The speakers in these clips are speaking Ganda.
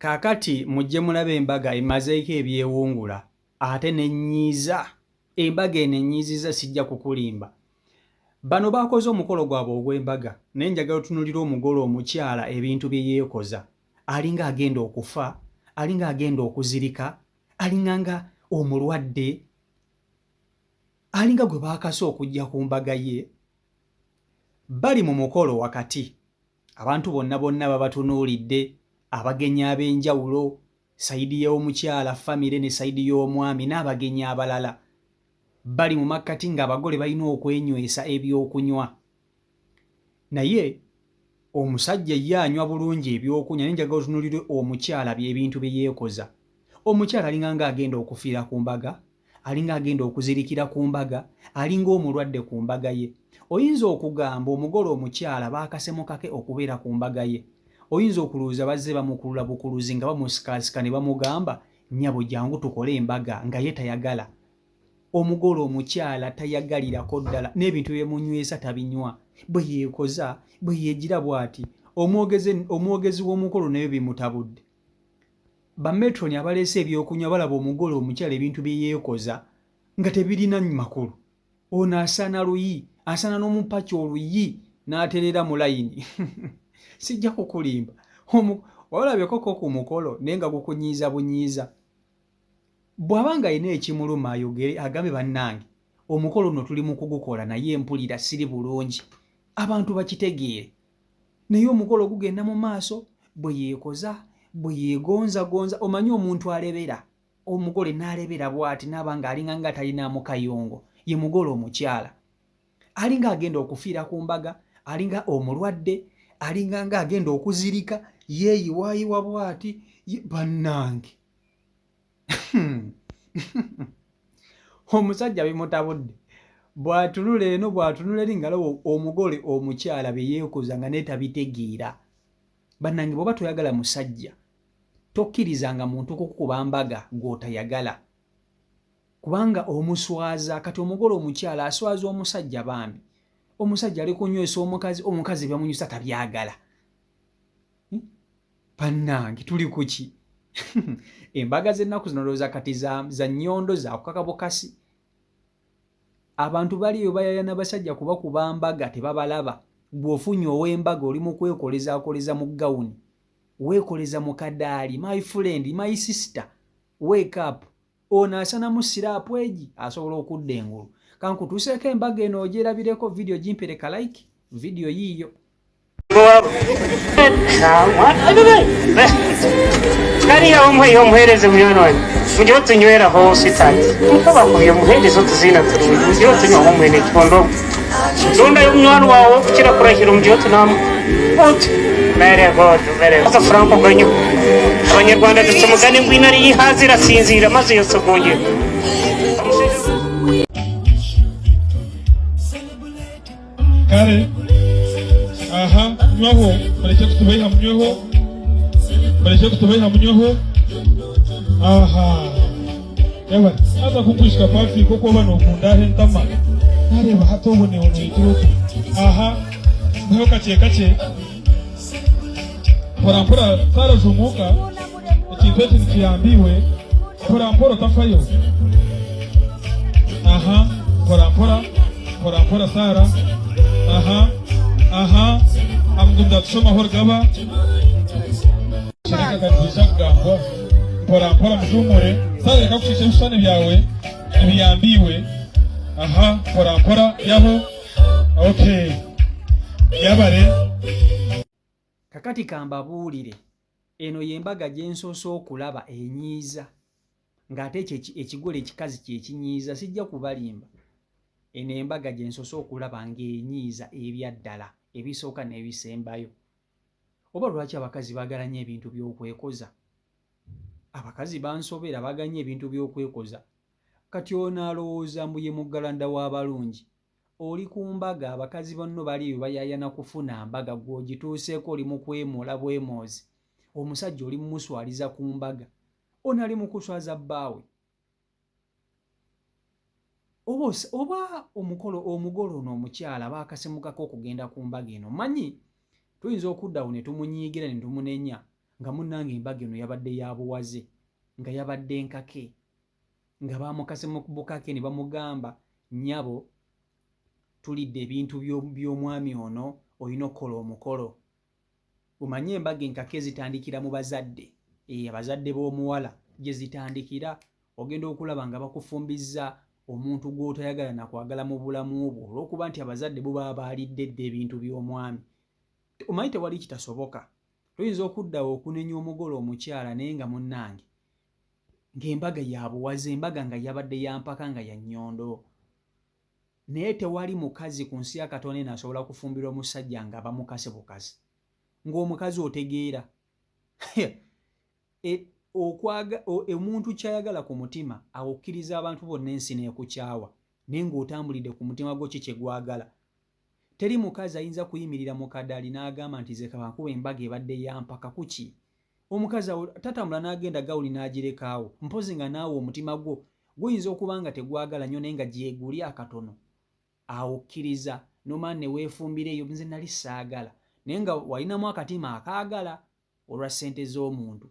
Kaakati mujje mulabe embaga emazeeko ebyewungula ate n'ennyiiza. Embaga eno ennyiizizza sijja kukulimba. Bano baakoze omukolo gwabwe ogw'embaga naye njagala otunuulire omugole omukyala ebintu bye yeekoza. Alinga agenda okufa, alinga agenda okuzirika, alinga nga omulwadde, alinga gwe baakase okujja ku mbaga ye. Bali mu mukolo wakati. Abantu bonna bonna babatunuulidde, abagenyi ab'enjawulo, sayidi y'omukyala, famire ne sayidi y'omwami n'abagenyi abalala. Bali mu makkati ng'abagole balina okwenywesa ebyokunywa. Naye omusajja ye anywa bulungi ebyokunywa naye njagala otunuulire omukyala by'ebintu bye yeekoza. Omukyala alinga ng'agenda okufiira ku mbaga, alinga agenda okuzirikira ku mbaga, alinga omulwadde ku mbaga ye. Oyinza okugamba omugole omukyala baakasemukake okubeera ku mbaga ye. Oyinza okulowooza bazze bamukulula bukuluzi nga bamusikaasika ne bamugamba nnyabo jangu tukole embaga nga ye tayagala. Omugole omukyala tayagalirako ddala n'ebintu byemunywesa tabinywa. Bwe yeekoza, bwe yeegira bw'ati, omwogezi w'omukolo naye bimutabudde. Ba metron abaleese ebyokunywa balaba omugole omukyala ebintu bye yeekoza nga tebirina makulu. Ono asaana luyi, asaana n'omupaki oluyi n'atereera mu layini. Sijja kukulimba. Walabyekoko ku mukolo naye nga gukunyiiza bunyiiza. Bw'aba ng'alina ekimuluma ayogere agambe bannange omukolo nno tuli mu kugukola naye mpulira siri bulungi. Abantu bakitegeere. Naye omukolo gugenda mu maaso bwe yeekoza bwe yeegonzagonza omanyi omuntu alebera omugole n'alebera bw'ati n'aba ng'alinga nga talinaamu kayungo ye mugole omukyala alinga agenda okufiira ku mbaga alinga omulwadde alinga nga agenda okuzirika yeeyiwaayiwa bw'ati bannange. Omusajja bimutabudde bw'atunula eno bw'atunula eri ng'alaba omugole omukyala bye yeekoza nga naye tabitegeera. Bannange bw'oba toyagala musajja tokkirizanga muntu kukukuba mbaga gw'otayagala kubanga omuswaza. Kati omugole omukyala aswaza omusajja bambi. Omusajja ali kunywesa omukazi, omukazi byamunyusa tabyagala. Hmm? Bannange tuli kuki? Embaga z'ennaku zino ndowooza kati za nnyondo za kukaka bukasi. Abantu bali eyo bayayana basajja kubakuba mbaga tebabalaba. Gwe ofunye ow'embaga oli mu kwekolezakoleza mu gawuni, weekoleza mu kadaali. My friend, my sister, wake up. Ono asanamu siraapu egi asobola okudda engulu. Kankutuuseeko embaga eno ogyerabireko. Vidiyo gimpere ka like, vidiyo yiiyo. Kariya omuhe omuhereze munywani wange mugire otunyweraho sitati nkuba omuhereze otuzina turungi mugire otunywaho mwene kikondo ronda y'omunywani wawe okukira kurahira omugire otunamu good very good very good Franco Ganyo Abanyarwanda duca umugani ngo intare yihaze irasinzira maze yosogongera. Kare aha nywaho mureke kutubaiha munyweho mureke kutubaiha munyweho aha yaba haza kukwishika Patrick oku oba nokunda aha entama nareeba hati obwo newe noyetira oku aha muheho kakye kakye mpora mpora Sarah jumuuka ekintu eki nikiyamba iwe mpora mpora otafayo aha mpora mpora mpora mpora Sarah aha aha amugumiza tushomaho rugaba kireka kanikwija kugambwa mpora mpora mujumure Sarah reka kushiisha ebishushani byawe nibiyamba iwe aha mpora mpora yaho okay yabare. Kakati kambabuulire, eno y'embaga gye nsoose okulaba enyiiza ng'ate ekyo ekigole ekikazi kye kinyiiza, sijja kubalimba. Eno embaga gye nsoose okulaba ng'enyiiza ebyaddala, ebisooka n'ebisembayo. Oba lwaki abakazi baagala nnyo ebintu by'okwekoza? Abakazi bansobera, baagala nnyo ebintu by'okwekoza. Kati ono alowooza mbu ye muggalanda w'abalungi. Oli ku mbaga abakazi banno bali eyo bayaayana kufuna mbaga gwe ogituuseeko oli mu kwemoola bwemoozi. Omusajja oli mumuswaliza ku mbaga. Ono ali mu kuswaza bbaawe. Oba oba omukolo omugole ono omukyala baakasemukako okugenda ku mbaga eno. Mmanyi tuyinza okudda awo ne tumunyiigira ne tumunenya. Nga munnange embaga eno yabadde ya buwaze, nga yabadde nkake, nga bamukase mu bukake ne bamugamba, nnyabo tulidde ebintu by'omwami ono, olina okukola omukolo. Omanye embaga enkake zitandikira mu bazadde, abazadde b'omuwala gye zitandikira. Ogenda okulaba nga bakufumbizza omuntu gw'otayagala na kwagala mu bulamu bwo, olw'okuba nti abazadde bo baba baalidde dda ebintu by'omwami. Omanyi tewali kitasoboka. Toyinza okuddawo okunenya omugole omukyala, naye nga munnange ng'embaga ya buwaze, embaga nga yabadde ya mpaka, nga ya nnyondo. Naye tewali mukazi ku nsi ya Katonda eno asobola kufumbirwa omusajja nga bamukase bukazi. Ng'omukazi otegeera omuntu ky'ayagala ku mutima, awo okkiriza abantu bonna ensi n'ekukyawa, naye ng'otambulidde ku mutima gwo ki kye gwagala. Teri mukazi ayinza kuyimirira mu kadaali n'agamba nti ze kabankuba embaga ebadde ya mpaka kuki. Omukazi awo tatambula n'agenda gawuni n'agirekaawo, mpozi nga naawe omutima gwo guyinza okuba nga tegwagala nnyo, naye nga gyeguli akatono. Awo okkiriza nomala ne weefumbira eyo, nze nali saagala, naye nga walinamu akatima akaagala olwa ssente z'omuntu.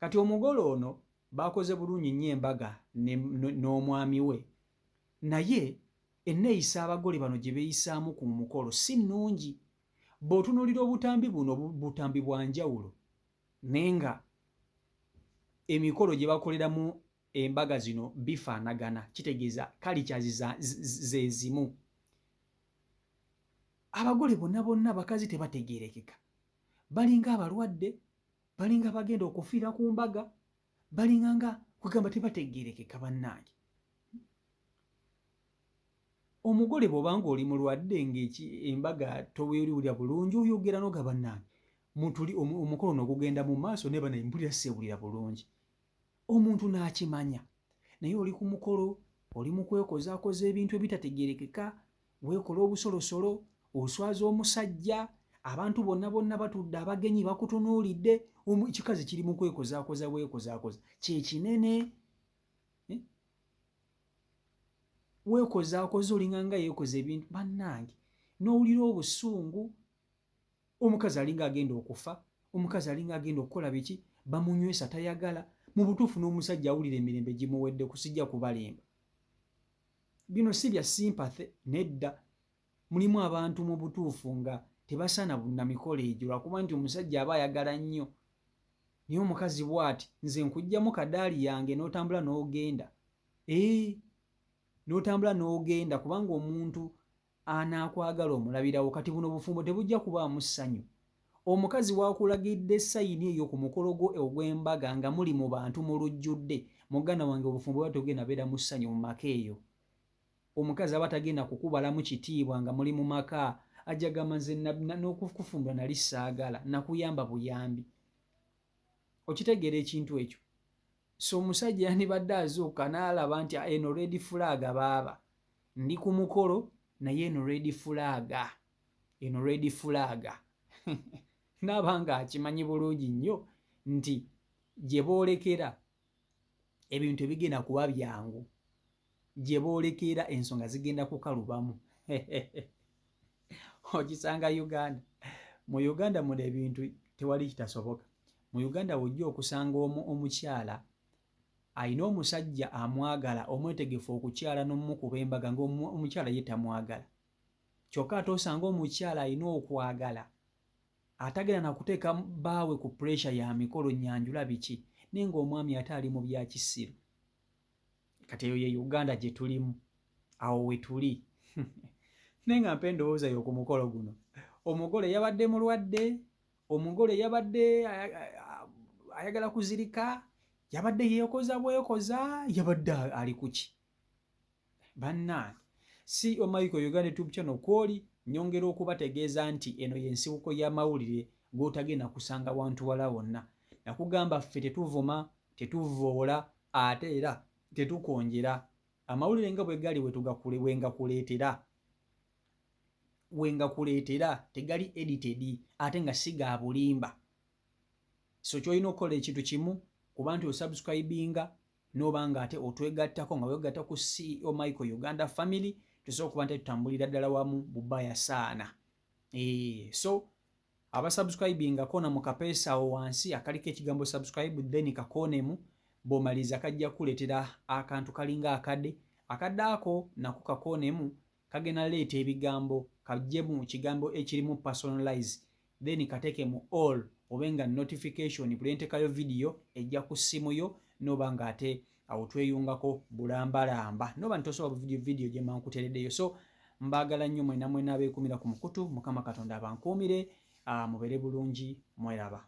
Kati omugole ono baakoze bulungi nnyo embaga n'omwami we, naye enneeyisa abagole bano gye beeyisaamu ku mukolo si nnungi. Bw'otunuulira obutambi buno, butambi bwa njawulo, naye nga emikolo gye bakoleramu embaga zino bifaanagana, kitegeeza cultures ze zimu. Abagole bonna bonna bakazi tebategeerekeka, balinga abalwadde, balinga abagenda okufiira ku mbaga, balinga nga kwegamba tebategeerekeka. Bannange, omugole bw'oba ng'oli mulwadde, ng'embaga toweeriwulira bulungi, oyogera noga, bannange mutuli omukolo n'ogugenda mu maaso, naye banaye mpulira seewulira bulungi, omuntu n'akimanya. Naye oli ku mukolo, oli mu kwekozaakoza ebintu ebitategeerekeka, weekola obusolosolo, oswaza omusajja, abantu bonna bonna batudde, abagenyi bakutunuulidde, ekikazi kiri mu kwekozaakoza bwekozaakoza kyekinene, eh? Weekozaakoza olinga nga yeekoza ebintu. Bannange, n'owulira obusungu, omukazi alinga agenda okufa, omukazi alinga agenda okukola biki, bamunywesa tayagala. Mu butuufu n'omusajja awulira emirembe gimuwedde. Kusijja kubalimba, bino si bya sympathy, nedda. Mulimu abantu mu butuufu nga tebasaana na mikolo egyo, lwakuba nti omusajja aba ayagala nnyo, naye omukazi bw'ati, nze nkugjamu kadaali yange n'otambula n'ogenda, ee, n'otambula n'ogenda, kubanga omuntu anaakwagala omulabirawo. Kati buno bufumbo tebujja kubaamu ssanyu. Omukazi wakulagidde sign eyo ku mukolo gwo ogw'embaga nga muli mu bantu mu lujjudde, muganda wange, obufumbo bwa togenda beera mu ssanyu mu maka eyo. Omukazi aba tagenda kukubalamu kitiibwa nga muli mu maka, ajja gamba, nze n'okufumbira nali saagala, nakuyamba buyambi. Okitegeera ekintu ekyo? So omusajja yandibadde azuuka n'alaba nti eno red flag, baaba ndi ku mukolo, naye eno red flag, eno red flag, naaba nga akimanyi bulungi nnyo nti gye boolekera ebintu ebigenda kuba byangu, gye boolekera ensonga zigenda kukalubamu. Okisanga Uganda, mu Uganda muno ebintu tewali kitasoboka. Mu Uganda wojja okusanga omukyala alina omusajja amwagala, omwetegefu okukyala n'omukuba embaga, nga omukyala ye tamwagala. Kyokka ate osanga omukyala alina okwagala atagenda nakuteeka baawe ku pressure ya mikolo, nyanjula, biki, naye ng'omwami ate ali mu bya kisiru. Kati eyo ye Uganda gye tulimu, awo we tuli. Naye nga mpa endowooza yo ku mukolo guno. Omugole yabadde mulwadde, omugole yabadde ayagala kuzirika, yabadde yeekoza bwekoza, yabadde ali kuki? Bannange, CEO Michael Uganda YouTube channel kwoli, nyongera okubategeeza nti eno y'ensibuko y'amawulire g'otagenda kusanga wantu wala wonna. Nakugamba, ffe tetuvuma, tetuvoola, ate era tetukonjera. Amawulire nga bwe gali wengakuleetera, wengakuleetera, tegali edited ate nga si ga bulimba. So kyolina okukola ekintu kimu, kuba nti osubscribinga, n'oba nga ate otwegattako nga wegatta ku CEO Michael Uganda family, tusobola okuba nti tutambulira ddala wamu bubaya saana. So Abasubscribinga koona mu kapeesa awo wansi akaliko ekigambo subscribe, then kakoonemu. Bw'omaliriza kajja kukuleetera akantu kalinga akadde. Akadde ako nako kakoonemu, kagenda leeta ebigambo, kajjemu kigambo ekirimu personalize, then kateeke mu all, obe nga notification buli ntekayo vidiyo ejja ku ssimu yo, noba nga ate awo tweyungako bulambalamba, noba ntosobola video video gye mankutereddeyo. So mbaagala nnyo mwena mwena abeekumira ku mukutu. Mukama Katonda abankuumire, mubeere bulungi, mweraba.